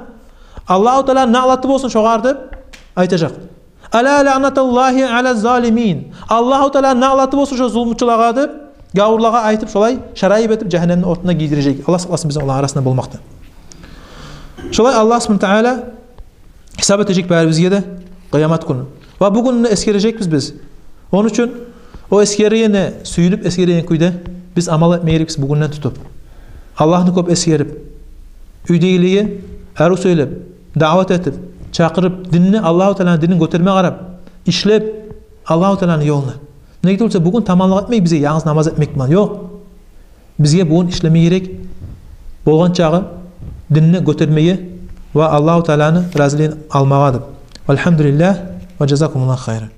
Аллагьу Тааланы налаты болсун шогъар деп айтажакъ. «Ала лаънатуллагьи алаз-залимин». Аллагьу Тааланы налаты болсун шо зулмучулагъа деп, гявурлагъа айтып, шолай шарайып этип жагьаннемни отуна гийирежек. Аллагь сакъласын бизин оланы арасында болмакъдан. Шолай Аллагь субгьанагьу ва тагьала гьисап этежек барибизге де къыямат гюню. Ва бу гюнню эсгережекбиз биз. Ону учун о эсгергенни сююнюп, эсгерген кюйде биз амал этме герекбиз бу гюнден тутуп. Аллагьны кёп эсгерип, уьйдегилеге арив сёйлеп, даъват этип, чакъырып, динни, Аллагьу Тааланы динин гётерме къарап, ишлеп Аллагьу Тааланы ёлуна. Неге тюгюл буса, бугюн таманлыкъ этмей бизге янгыз намаз этмек булан. Ёкъ. Бизге бугюн ишлеме герек болгъан чагъы динни гётермеге ва Аллагьу Тааланы разилигин алмагъа деп. Валгьамдулиллагь ва жазакумуллагьу хайран.